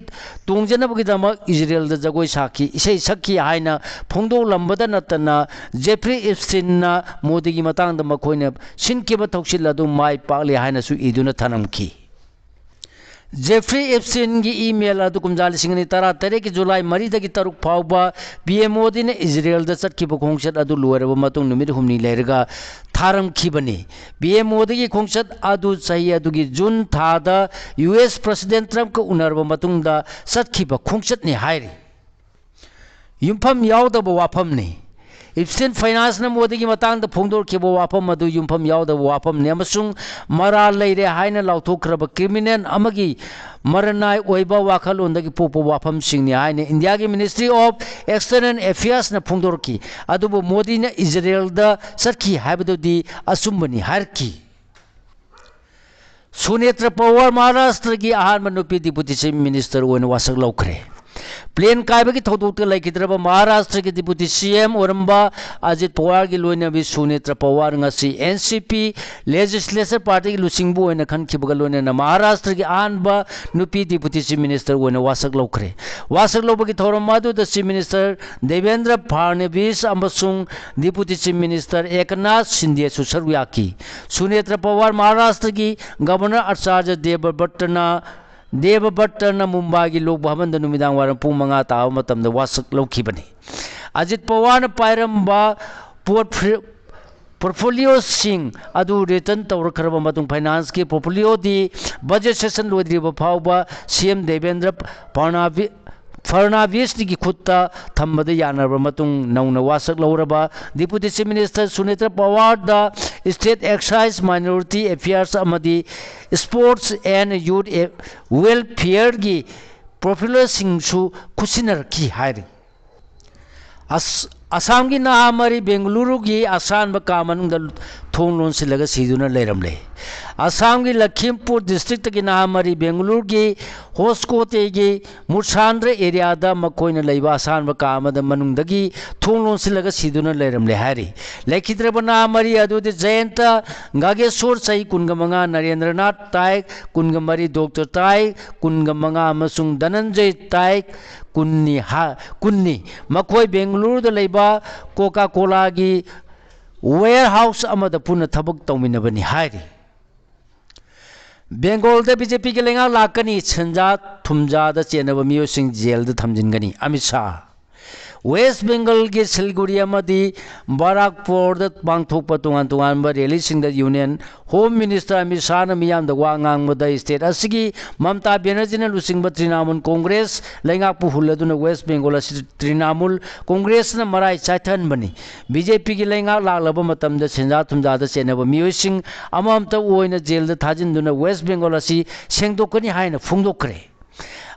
ꯇꯣꯡꯖꯅꯕꯒꯤꯗꯃꯛ ꯏꯖꯔꯦꯜꯗ ꯖꯒꯣꯏ ꯁꯥꯈꯤ, ꯏꯁꯩ ꯁꯛꯈꯤ ꯍꯥꯏꯅ ꯐꯣꯡꯗꯣꯛꯂꯝꯕꯗ ꯅꯠꯇꯅ ꯖꯦꯐ꯭ꯔꯤ ꯏꯞꯁꯇꯤꯟꯅ ꯃꯣꯗꯤꯒꯤ ꯃꯇꯥꯡꯗ ꯃꯈꯣꯏꯅ ꯁꯤꯟꯈꯤꯕ ꯊꯧꯁꯤꯜ ꯑꯗꯨ ꯃꯥꯏ ꯄꯥꯛꯂꯦ ꯍꯥꯏꯅꯁꯨ ꯏꯗꯨꯅ ꯊꯅꯝꯈꯤ꯫ ꯖꯦꯐ꯭ꯔꯤ ꯏꯞꯁꯇꯤꯟꯒꯤ ꯏꯃꯦꯜ ꯑꯗꯨ ꯀꯨꯝꯖꯥ ꯂꯤꯁꯤꯡ ꯑꯅꯤ ꯇꯔꯥ ꯇꯔꯦꯠꯀꯤ ꯖꯨꯂꯥꯏ ꯃꯔꯤꯗꯒꯤ ꯇꯔꯨꯛ ꯐꯥꯎꯕ ꯄꯤ ꯑꯦꯝ ꯃꯣꯗꯤꯅ ꯏꯖꯔꯦꯜꯗ ꯆꯠꯈꯤꯕ ꯈꯣꯡꯆꯠ ꯑꯗꯨ ꯂꯣꯏꯔꯕ ꯃꯇꯨꯡ ꯅꯨꯃꯤꯠ ꯍꯨꯝꯅꯤ ꯂꯩꯔꯒ ꯊꯥꯔꯝꯈꯤꯕꯅꯤ꯫ ꯄꯤ ꯑꯦꯝ ꯃꯣꯗꯤꯒꯤ ꯈꯣꯡꯆꯠ ꯑꯗꯨ ꯆꯍꯤ ꯑꯗꯨꯒꯤ ꯖꯨꯟ ꯊꯥꯗ ꯌꯨ ꯑꯦꯁ ꯄ꯭ꯔꯁꯤꯗꯦꯟ ꯇ꯭ꯔꯝꯞꯀ ꯎꯅꯔꯕ ꯃꯇꯨꯡꯗ ꯆꯠꯈꯤꯕ ꯈꯣꯡꯆꯠꯅꯤ ꯍꯥꯏꯔꯤ꯫ ꯌꯨꯝꯐꯝ ꯌꯥꯎꯗꯕ ꯋꯥꯐꯝꯅꯤ꯫ ꯏꯞꯁꯇꯤꯟ ꯐꯥꯏꯅꯥꯟꯁꯅ ꯃꯣꯗꯤꯒꯤ ꯃꯇꯥꯡꯗ ꯐꯣꯡꯗꯣꯔꯛꯈꯤꯕ ꯋꯥꯐꯝ ꯑꯗꯨ ꯌꯨꯝꯐꯝ ꯌꯥꯎꯗꯕ ꯋꯥꯐꯝꯅꯤ ꯑꯃꯁꯨꯡ ꯃꯔꯥꯜ ꯂꯩꯔꯦ ꯍꯥꯏꯅ ꯂꯥꯎꯊꯣꯛꯈ꯭ꯔꯕ ꯀ꯭ꯔꯤꯃꯤꯅꯦꯜ ꯑꯃꯒꯤ ꯃꯔꯅꯥꯏ ꯑꯣꯏꯕ ꯋꯥꯈꯜꯂꯣꯟꯗꯒꯤ ꯄꯣꯛꯄ ꯋꯥꯐꯝꯁꯤꯡꯅꯤ ꯍꯥꯏꯅ ꯏꯟꯗꯤꯌꯥꯒꯤ ꯃꯤꯅꯤꯁꯇ꯭ꯔꯤ ꯑꯣꯐ ꯑꯦꯛꯁꯇꯔꯅꯦꯜ ꯑꯦꯐꯤꯌꯔꯁꯅ ꯐꯣꯡꯗꯣꯔꯛꯈꯤ꯫ ꯑꯗꯨꯕꯨ ꯃꯣꯗꯤꯅ ꯏꯖꯔꯦꯜꯗ ꯆꯠꯈꯤ ꯍꯥꯏꯕꯗꯨꯗꯤ ꯑꯆꯨꯝꯕꯅꯤ ꯍꯥꯏꯔꯛꯈꯤ꯫ ꯁꯨꯅꯦꯇ꯭ꯔ ꯄꯋꯥꯔ ꯃꯍꯥꯔꯥꯁꯇ꯭ꯔꯒꯤ ꯑꯍꯥꯟꯕ ꯅꯨꯄꯤ ꯗꯤꯄꯨꯇꯤ ꯆꯤꯐ ꯃꯤꯅꯤꯁꯇꯔ ꯑꯣꯏꯅ ꯋꯥꯁꯛ ꯂꯧꯈ꯭ꯔꯦ꯫ ꯄ꯭ꯂꯦꯟ ꯀꯥꯏꯕꯒꯤ ꯊꯧꯗꯣꯛꯇ ꯂꯩꯈꯤꯗ꯭ꯔꯕ ꯃꯍꯥꯔꯥꯁꯇ꯭ꯔꯒꯤ ꯗꯤꯄꯨꯇꯤ ꯁꯤ ꯑꯦꯝ ꯑꯣꯏꯔꯝꯕ ꯑꯖꯤꯠ ꯄꯋꯥꯔꯒꯤ ꯂꯣꯏꯅꯕꯤ ꯁꯨꯅꯦꯇ꯭ꯔ ꯄꯋꯥꯔ ꯉꯁꯤ ꯑꯦꯟ ꯁꯤ ꯄꯤ ꯂꯦꯖꯤꯁꯂꯦꯆꯔ ꯄꯥꯔꯇꯤꯒꯤ ꯂꯨꯆꯤꯡꯕ ꯑꯣꯏꯅ ꯈꯟꯈꯤꯕꯒ ꯂꯣꯏꯅꯅ ꯃꯍꯥꯔꯥꯁꯇ꯭ꯔꯒꯤ ꯑꯍꯥꯟꯕ ꯅꯨꯄꯤ ꯗꯤꯄꯨꯇꯤ ꯆꯤꯐ ꯃꯤꯅꯤꯁꯇꯔ ꯑꯣꯏꯅ ꯋꯥꯁꯛ ꯂꯧꯈ꯭ꯔꯦ꯫ ꯋꯥꯁꯛ ꯂꯧꯕꯒꯤ ꯊꯧꯔꯝ ꯑꯗꯨꯗ ꯆꯤꯐ ꯃꯤꯅꯤꯁꯇꯔ ꯗꯦꯕꯦꯟꯗ꯭ꯔ ꯐꯥꯔꯅꯕꯤꯁ ꯑꯃꯁꯨꯡ ꯗꯤꯄꯨꯇꯤ ꯆꯤꯐ ꯃꯤꯅꯤꯁꯇꯔ ꯑꯦꯀꯅꯥꯊ ꯁꯤꯟꯗꯦꯁꯨ ꯁꯔꯨꯛ ꯌꯥꯈꯤ꯫ ꯁꯨꯅꯦꯇ꯭ꯔ ꯄꯋꯥꯔ ꯃꯍꯥꯔꯥꯁꯇ꯭ꯔꯒꯤ ꯒꯕꯔꯅꯔ ꯑꯆꯥꯔꯌ ꯗꯦꯕꯕ꯭ꯔꯇꯅ ꯗꯦꯕꯕ꯭ꯔꯇꯅ ꯃꯨꯝꯕꯥꯏꯒꯤ ꯂꯣꯛ ꯚꯕꯟꯗ ꯅꯨꯃꯤꯗꯥꯡ ꯋꯥꯏꯔꯝ ꯄꯨꯡ ꯃꯉꯥ ꯇꯥꯕ ꯃꯇꯝꯗ ꯋꯥꯁꯛ ꯂꯧꯈꯤꯕꯅꯤ꯫ ꯑꯖꯤꯠ ꯄꯋꯥꯔꯅ ꯄꯥꯏꯔꯝꯕ ꯄꯣꯔꯠ-, ꯄꯣꯔꯠꯐꯣꯂꯤꯑꯣꯁꯤꯡ ꯑꯗꯨ ꯔꯤꯇꯔꯟ ꯇꯧꯔꯛꯈ꯭ꯔꯕ ꯃꯇꯨꯡ ꯐꯥꯏꯅꯥꯟꯁꯀꯤ ꯄꯣꯔꯠꯐꯣꯂꯤꯑꯣꯗꯤ ꯕꯖꯦꯠ ꯁꯦꯁꯟ ꯂꯣꯏꯗ꯭ꯔꯤꯕ ꯐꯥꯎꯕ ꯁꯤ ꯑꯦꯝ ꯗꯦꯕꯦꯟꯗ꯭ꯔ ꯐꯔꯅꯥꯕꯤ-, ꯐꯔꯅꯥꯕꯤꯁꯀꯤ ꯈꯨꯠꯇ ꯊꯝꯕꯗ ꯌꯥꯅꯔꯕ ꯃꯇꯨꯡ ꯅꯧꯅ ꯋꯥꯁꯛ ꯂꯧꯔꯕ ꯗꯤꯄꯨꯇꯤ ꯆꯤꯐ ꯃꯤꯅꯤꯁꯇꯔ ꯁꯨꯅꯦꯇ꯭ꯔ ꯄꯋꯥꯔꯗ ꯁ꯭ꯇꯦꯠ ꯑꯦꯛꯁꯥꯏꯖ, ꯃꯥꯏꯅꯣꯔꯤꯇꯤ ꯑꯦꯐꯤꯌꯔꯁ ꯑꯃꯗꯤ ꯁ꯭ꯄꯣꯔꯠꯁ ꯑꯦꯟ ꯌꯨꯠ ꯋꯦꯜꯐꯤꯌꯔꯒꯤ ꯄꯣꯔꯠꯐꯣꯂꯤꯑꯣꯁꯤꯡꯁꯨ ꯈꯨꯠꯁꯤꯟꯅꯔꯛꯈꯤ ꯍꯥꯏꯔꯤ꯫ ꯑꯁ-, ꯑꯁꯥꯝꯒꯤ ꯅꯍꯥ ꯃꯔꯤ ꯕꯦꯡꯒꯂꯨꯔꯨꯒꯤ ꯑꯁꯥꯟꯕ ꯀꯥ ꯃꯅꯨꯡꯗ ꯊꯣꯡ ꯂꯣꯟꯁꯤꯜꯂꯒ ꯁꯤꯗꯨꯅ ꯂꯩꯔꯝꯂꯦ꯫ ꯑꯁꯥꯝꯒꯤ ꯂꯈꯤꯝꯄꯨꯔ ꯗꯤꯁꯇ꯭ꯔꯤꯛꯇꯒꯤ ꯅꯍꯥ ꯃꯔꯤ ꯕꯦꯡꯒꯂꯨꯔꯨꯒꯤ ꯍꯣꯁꯀꯣꯇꯦꯒꯤ ꯃꯨꯔꯁꯥꯟꯗ꯭ꯔ ꯑꯦꯔꯤꯌꯥꯗ ꯃꯈꯣꯏꯅ ꯂꯩꯕ ꯑꯁꯥꯟꯕ ꯀꯥ ꯑꯃꯗ ꯃꯅꯨꯡꯗꯒꯤ ꯊꯣꯡ ꯂꯣꯟꯁꯤꯜꯂꯒ ꯁꯤꯗꯨꯅ ꯂꯩꯔꯝꯂꯦ ꯍꯥꯏꯔꯤ꯫ ꯂꯩꯈꯤꯗ꯭ꯔꯕ ꯅꯍꯥ ꯃꯔꯤ ꯑꯗꯨꯗꯤ ꯖꯌꯟꯇ ꯒꯥꯒꯦꯁꯣꯔ, ꯆꯍꯤ ꯀꯨꯟꯒ ꯃꯉꯥ, ꯅꯔꯦꯟꯗ꯭ꯔꯅꯥꯊ ꯇꯥꯏꯛ, ꯀꯨꯟꯒ ꯃꯔꯤ, ꯗꯣꯛꯇꯔ ꯇꯥꯏꯛ, ꯀꯨꯟꯒ ꯃꯉꯥ, ꯑꯃꯁꯨꯡ ꯙꯅꯟꯖꯌ ꯇꯥꯏꯛ, ꯀꯨꯟꯅꯤ ꯍꯥ-, ꯀꯨꯟꯅꯤ꯫ ꯃꯈꯣꯏ ꯕꯦꯡꯒꯂꯨꯔꯨꯗ ꯂꯩꯕ ꯀꯣꯀꯥ ꯀꯣꯂꯥꯒꯤ ꯋꯦꯌꯔꯍꯥꯎꯁ ꯑꯃꯗ ꯄꯨꯟꯅ ꯊꯕꯛ ꯇꯧꯃꯤꯟꯅꯕꯅꯤ ꯍꯥꯏꯔꯤ꯫ ꯕꯦꯡꯒꯣꯜꯗ ꯕꯤ ꯖꯦ ꯄꯤꯒꯤ ꯂꯩꯉꯥꯛ ꯂꯥꯛꯀꯅꯤ, ꯁꯦꯟꯖꯥ ꯊꯨꯝꯖꯥꯗ ꯆꯦꯟꯅꯕ ꯃꯤꯑꯣꯏꯁꯤꯡ ꯖꯦꯜꯗ ꯊꯝꯖꯤꯟꯒꯅꯤ꯫ ꯑꯃꯤꯠ ꯁꯥꯍ꯫ ꯋꯦꯁ ꯕꯦꯡꯒꯜꯒꯤ ꯁꯤꯜꯒꯨꯔꯤ ꯑꯃꯗꯤ ꯕꯥꯔꯥꯛꯄꯣꯔꯗ ꯄꯥꯡꯊꯣꯛꯄ ꯇꯣꯉꯥꯟ ꯇꯣꯉꯥꯟꯕ ꯔꯦꯂꯤꯁꯤꯡꯗ ꯌꯨꯅꯤꯌꯟ ꯍꯣꯝ ꯃꯤꯅꯤꯁꯇꯔ ꯑꯃꯤꯠ ꯁꯥꯍꯅ ꯃꯤꯌꯥꯝꯗ ꯋꯥ ꯉꯥꯡꯕꯗ ꯁ꯭ꯇꯦꯠ ꯑꯁꯤꯒꯤ ꯃꯝꯇꯥ ꯕꯦꯅꯔꯖꯤꯅ ꯂꯨꯆꯤꯡꯕ ꯇ꯭ꯔꯤꯅꯥꯃꯨꯜ ꯀꯣꯡꯒ꯭ꯔꯦꯁ ꯂꯩꯉꯥꯛꯄꯨ ꯍꯨꯜꯂꯗꯨꯅ ꯋꯦꯁ ꯕꯦꯡꯒꯣꯜ ꯑꯁꯤ ꯇ꯭ꯔꯤꯅꯥꯃꯨꯜ ꯀꯣꯡꯒ꯭ꯔꯦꯁꯅ ꯃꯔꯥꯏ ꯆꯥꯏꯊꯍꯟꯕꯅꯤ꯫ ꯕꯤ ꯖꯦ ꯄꯤꯒꯤ ꯂꯩꯉꯥꯛ ꯂꯥꯛꯂꯕ ꯃꯇꯝꯗ ꯁꯦꯟꯖꯥ ꯊꯨꯝꯖꯥꯗ ꯆꯦꯟꯅꯕ ꯃꯤꯑꯣꯏꯁꯤꯡ ꯑꯃꯃꯝꯇ ꯑꯣꯏꯅ ꯖꯦꯜꯗ ꯊꯥꯖꯤꯟꯗꯨꯅ ꯋꯦꯁ ꯕꯦꯡꯒꯣꯜ ꯑꯁꯤ ꯁꯦꯡꯗꯣꯛꯀꯅꯤ ꯍꯥꯏꯅ ꯐꯣꯡꯗꯣꯛꯈ꯭ꯔꯦ꯫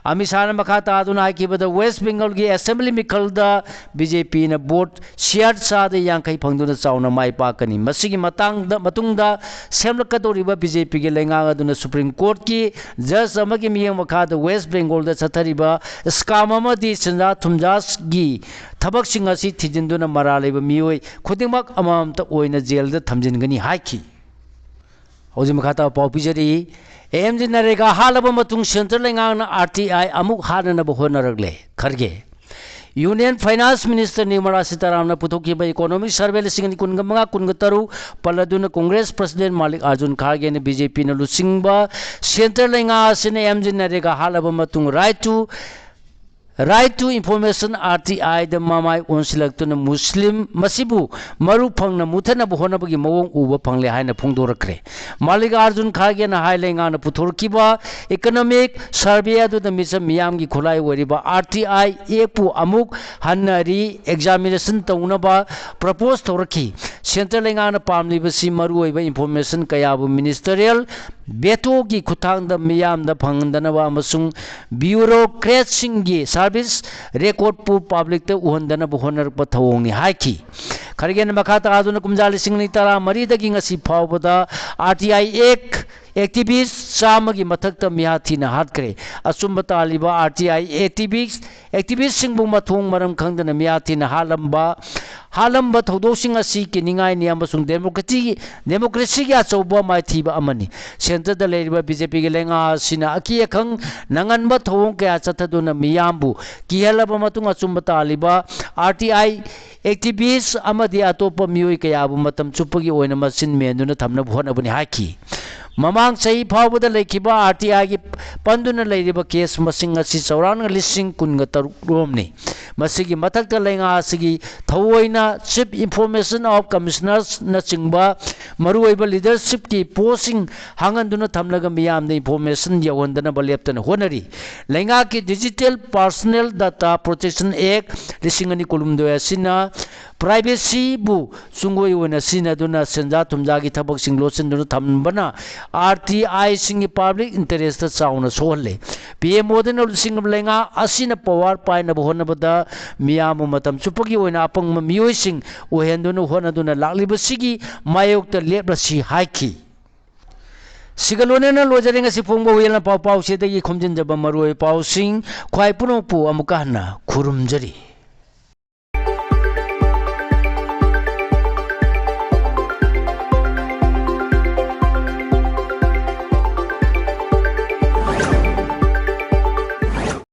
ꯑꯃꯤꯠ ꯁꯥꯍꯅ ꯃꯈꯥ ꯇꯥꯗꯨꯅ ꯍꯥꯏꯈꯤꯕꯗ, ꯋꯦꯁ ꯕꯦꯡꯒꯜꯒꯤ ꯑꯦꯁꯦꯝꯕ꯭ꯂꯤ ꯃꯤꯈꯜꯗ ꯕꯤ ꯖꯦ ꯄꯤꯅ ꯚꯣꯠ ꯁꯤꯌꯥꯔ ꯆꯥꯗ ꯌꯥꯡꯈꯩ ꯐꯪꯗꯨꯅ ꯆꯥꯎꯅ ꯃꯥꯏ ꯄꯥꯛꯀꯅꯤ꯫ ꯃꯁꯤꯒꯤ ꯃꯇꯥꯡꯗ, ꯃꯇꯨꯡꯗ ꯁꯦꯝꯂꯛꯀꯗꯧꯔꯤꯕ ꯕꯤ ꯖꯦ ꯄꯤꯒꯤ ꯂꯩꯉꯥꯛ ꯑꯗꯨꯅ ꯁꯨꯄ꯭ꯔꯤꯝ ꯀꯣꯔꯠꯀꯤ ꯖꯖ ꯑꯃꯒꯤ ꯃꯤꯠꯌꯦꯡ ꯃꯈꯥꯗ ꯋꯦꯁ ꯕꯦꯡꯒꯣꯜꯗ ꯆꯠꯊꯔꯤꯕ ꯁ꯭ꯀꯥꯝ ꯑꯃꯗꯤ ꯁꯦꯟꯖꯥ ꯊꯨꯝꯖꯥꯒꯤ ꯊꯕꯛꯁꯤꯡ ꯑꯁꯤ ꯊꯤꯖꯤꯟꯗꯨꯅ ꯃꯔꯥꯜ ꯂꯩꯕ ꯃꯤꯑꯣꯏ ꯈꯨꯗꯤꯡꯃꯛ ꯑꯃꯃꯝꯇ ꯑꯣꯏꯅ ꯖꯦꯜꯗ ꯊꯝꯖꯤꯟꯒꯅꯤ ꯍꯥꯏꯈꯤ꯫ ꯍꯧꯖꯤꯛ ꯃꯈꯥ ꯇꯥꯕ ꯄꯥꯎ ꯄꯤꯖꯔꯤ꯫ ꯑꯦ ꯑꯦꯝ ꯖꯤ ꯅꯔꯦꯒꯥ ꯍꯥꯠꯂꯕ ꯃꯇꯨꯡ ꯁꯦꯟꯇ꯭ꯔꯦꯜ ꯂꯩꯉꯥꯛꯅ ꯑꯥꯔ ꯇꯤ ꯑꯥꯏ ꯑꯃꯨꯛ ꯍꯥꯠꯅꯅꯕ ꯍꯣꯠꯅꯔꯛꯂꯦ꯫ ꯈꯔꯒꯦ꯫ ꯌꯨꯅꯤꯌꯟ ꯐꯥꯏꯅꯥꯟꯁ ꯃꯤꯅꯤꯁꯇꯔ ꯅꯤꯔꯃꯂꯥ ꯁꯤꯇꯥꯔꯥꯝꯅ ꯄꯨꯊꯣꯛꯈꯤꯕ ꯏꯀꯣꯅꯣꯃꯤꯛ ꯁꯔꯚꯦ ꯂꯤꯁꯤꯡ ꯑꯅꯤ ꯀꯨꯟꯒ ꯃꯉꯥ ꯀꯨꯟꯒ ꯇꯔꯨꯛ ꯄꯜꯂꯗꯨꯅ ꯀꯣꯡꯒ꯭ꯔꯦꯁ ꯄ꯭ꯔꯁꯤꯗꯦꯟ ꯃꯥꯂꯤꯛ ꯑꯥꯔꯖꯨꯟ ꯈꯥꯔꯒꯦꯅ ꯕꯤ ꯖꯦ ꯄꯤꯅ ꯂꯨꯆꯤꯡꯕ ꯁꯦꯟꯇ꯭ꯔꯦꯜ ꯂꯩꯉꯥꯛ ꯑꯁꯤꯅ ꯑꯦꯝ ꯖꯤ ꯅꯔꯦꯒꯥ ꯍꯥꯠꯂꯕ ꯃꯇꯨꯡ right to, right to information, R T I ꯗ ꯃꯃꯥꯏ ꯑꯣꯟꯁꯤꯜꯂꯛꯇꯨꯅ ꯃꯨꯁꯂꯤꯝ ꯃꯁꯤꯕꯨ ꯃꯔꯨ ꯐꯪꯅ ꯃꯨꯊꯠꯅꯕ ꯍꯣꯠꯅꯕꯒꯤ ꯃꯑꯣꯡ ꯎꯕ ꯐꯪꯂꯦ ꯍꯥꯏꯅ ꯐꯣꯡꯗꯣꯔꯛꯈ꯭ꯔꯦ꯫ ꯃꯥꯂꯤꯛ ꯑꯥꯔꯖꯨꯟ ꯈꯥꯔꯒꯦꯅ ꯍꯥꯏ ꯂꯩꯉꯥꯛꯅ ꯄꯨꯊꯣꯔꯛꯈꯤꯕ ꯏꯀꯣꯅꯣꯃꯤꯛ ꯁꯔꯚꯦ ꯑꯗꯨꯗ ꯃꯤꯆꯝ ꯃꯤꯌꯥꯝꯒꯤ ꯈꯨꯠꯂꯥꯏ ꯑꯣꯏꯔꯤꯕ R T I Act ꯄꯨ ꯑꯃꯨꯛ ꯍꯟꯅ re examination ꯇꯧꯅꯕ propose ꯇꯧꯔꯛꯈꯤ꯫ ꯁꯦꯟꯇ꯭ꯔꯦꯜ ꯂꯩꯉꯥꯛꯅ ꯄꯥꯝꯂꯤꯕꯁꯤ ꯃꯔꯨꯑꯣꯏꯕ information ꯀꯌꯥꯕꯨ ministerial veto ꯒꯤ ꯈꯨꯠꯊꯥꯡꯗ ꯃꯤꯌꯥꯝꯗ ꯐꯪꯍꯟꯗꯅꯕ ꯑꯃꯁꯨꯡ bureaucrat ꯁꯤꯡꯒꯤ service record ꯄꯨ public ꯇ ꯎꯍꯟꯗꯅꯕ ꯍꯣꯠꯅꯔꯛꯄ ꯊꯧꯑꯣꯡꯅꯤ ꯍꯥꯏꯈꯤ꯫ ꯈꯔꯒꯦꯅ ꯃꯈꯥ ꯇꯥꯗꯨꯅ ꯀꯨꯝꯖꯥ ꯂꯤꯁꯤꯡ ꯑꯅꯤ ꯇꯔꯥꯃꯔꯤꯗꯒꯤ ꯉꯁꯤ ꯐꯥꯎꯕꯗ R T I Act activist ꯆꯥꯝꯃꯒꯤ ꯃꯊꯛꯇ ꯃꯤꯍꯥ ꯊꯤꯅ ꯍꯥꯠꯈ꯭ꯔꯦ꯫ ꯑꯆꯨꯝꯕ ꯇꯥꯜꯂꯤꯕ R T I activist, activist ꯁꯤꯡꯕꯨ ꯃꯊꯣꯡ ꯃꯔꯝ ꯈꯪꯗꯅ ꯃꯤꯍꯥ ꯊꯤꯅ ꯍꯥꯠꯂꯝꯕ, ꯍꯥꯠꯂꯝꯕ ꯊꯧꯗꯣꯛꯁꯤꯡ ꯑꯁꯤ ꯀꯤꯅꯤꯡꯉꯥꯏꯅꯤ ꯑꯃꯁꯨꯡ democracy, democracy ꯒꯤ ꯑꯆꯧꯕ ꯃꯥꯏꯊꯤꯕ ꯑꯃꯅꯤ꯫ ꯁꯦꯟꯇꯔꯗ ꯂꯩꯔꯤꯕ B J P ꯒꯤ ꯂꯩꯉꯥꯛ ꯑꯁꯤꯅ ꯑꯀꯤ ꯑꯈꯪ ꯅꯪꯍꯟꯕ ꯊꯧꯑꯣꯡ ꯀꯌꯥ ꯆꯠꯊꯗꯨꯅ ꯃꯤꯌꯥꯝꯕꯨ ꯀꯤꯍꯜꯂꯕ ꯃꯇꯨꯡ ꯑꯆꯨꯝꯕ ꯇꯥꯜꯂꯤꯕ R T I activist ꯑꯃꯗꯤ ꯑꯇꯣꯞꯄ ꯃꯤꯑꯣꯏ ꯀꯌꯥꯕꯨ ꯃꯇꯝ ꯆꯨꯞꯄꯒꯤ ꯑꯣꯏꯅ ꯃꯆꯤꯟ ꯃꯦꯟꯗꯨꯅ ꯊꯝꯅꯕ ꯍꯣꯠꯅꯕꯅꯤ ꯍꯥꯏꯈꯤ꯫ ꯃꯃꯥꯡ ꯆꯍꯤ ꯐꯥꯎꯕꯗ ꯂꯩꯈꯤꯕ ꯑꯥꯔ ꯇꯤ ꯑꯥꯏꯒꯤ ꯄꯟꯗꯨꯅ ꯂꯩꯔꯤꯕ ꯀꯦꯁ ꯃꯁꯤꯡ ꯑꯁꯤ ꯆꯥꯎꯔꯥꯛꯅ ꯂꯤꯁꯤꯡ ꯀꯨꯟꯒ ꯇꯔꯨꯛ ꯔꯣꯝꯅꯤ꯫ ꯃꯁꯤꯒꯤ ꯃꯊꯛꯇ ꯂꯩꯉꯥꯛ ꯑꯁꯤꯒꯤ ꯊꯑꯣꯏꯅ Chief Information of Commissionersꯅꯆꯤꯡꯕ ꯃꯔꯨꯑꯣꯏꯕ ꯂꯤꯗꯔꯁꯤꯞꯀꯤ ꯄꯣꯁꯁꯤꯡ ꯍꯥꯡꯍꯟꯗꯨꯅ ꯊꯝꯂꯒ ꯃꯤꯌꯥꯝꯗ ꯏꯟꯐꯣꯔꯃꯦꯁꯟ ꯌꯧꯍꯟꯗꯅꯕ ꯂꯦꯞꯇꯅ ꯍꯣꯠꯅꯔꯤ꯫ ꯂꯩꯉꯥꯛꯀꯤ Digital Personal Data Protection Act ꯂꯤꯁꯤꯡ ꯑꯅꯤ ꯀꯨꯟꯍꯨꯝꯗꯣꯏ ꯑꯁꯤꯅ ꯄ꯭ꯔꯥꯏꯚꯦꯁꯤꯕꯨ ꯆꯨꯡꯒꯣꯏ ꯑꯣꯏꯅ ꯁꯤꯖꯤꯟꯅꯗꯨꯅ ꯁꯦꯟꯖꯥ ꯊꯨꯝꯖꯥꯒꯤ ꯊꯕꯛꯁꯤꯡ ꯂꯣꯠꯁꯤꯟꯗꯨꯅ ꯊꯝꯕꯅ ꯑꯥꯔ ꯇꯤ ꯑꯥꯏꯁꯤꯡꯒꯤ ꯄꯕ꯭ꯂꯤꯛ ꯏꯟꯇꯔꯦꯁꯇ ꯆꯥꯎꯅ ꯁꯣꯛꯍꯜꯂꯦ꯫ ꯄꯤ ꯑꯦꯝ ꯃꯣꯗꯤꯅ ꯂꯨꯆꯤꯡꯕ ꯂꯩꯉꯥꯛ ꯑꯁꯤꯅ ꯄꯋꯥꯔ ꯄꯥꯏꯅꯕ ꯍꯣꯠꯅꯕꯗ ꯃꯤꯌꯥꯝꯕꯨ ꯃꯇꯝ ꯆꯨꯞꯄꯒꯤ ꯑꯣꯏꯅ ꯑꯄꯪꯕ ꯃꯤꯑꯣꯏꯁꯤꯡ ꯑꯣꯏꯍꯟꯗꯨꯅ ꯍꯣꯠꯅꯗꯨꯅ ꯂꯥꯛꯂꯤꯕꯁꯤꯒꯤ ꯃꯥꯌꯣꯛꯇ ꯂꯦꯞꯂꯁꯤ ꯍꯥꯏꯈꯤ꯫ ꯁꯤꯒ ꯂꯣꯏꯅꯅ ꯂꯣꯏꯖꯔꯦ ꯉꯁꯤ ꯐꯣꯡꯕ ꯍꯨꯏꯌꯦꯟ ꯂꯥꯟꯄꯥꯎ ꯄꯥꯎꯆꯦꯗꯒꯤ ꯈꯣꯝꯖꯤꯟꯖꯕ ꯃꯔꯨꯑꯣꯏꯕ ꯄꯥꯎꯁꯤꯡ꯫ ꯈ꯭ꯋꯥꯏ ꯄꯨꯝꯅꯃꯛꯄꯨ ꯑꯃꯨꯛꯀ ꯍꯟꯅ ꯈꯨꯔꯨꯝꯖꯔꯤ꯫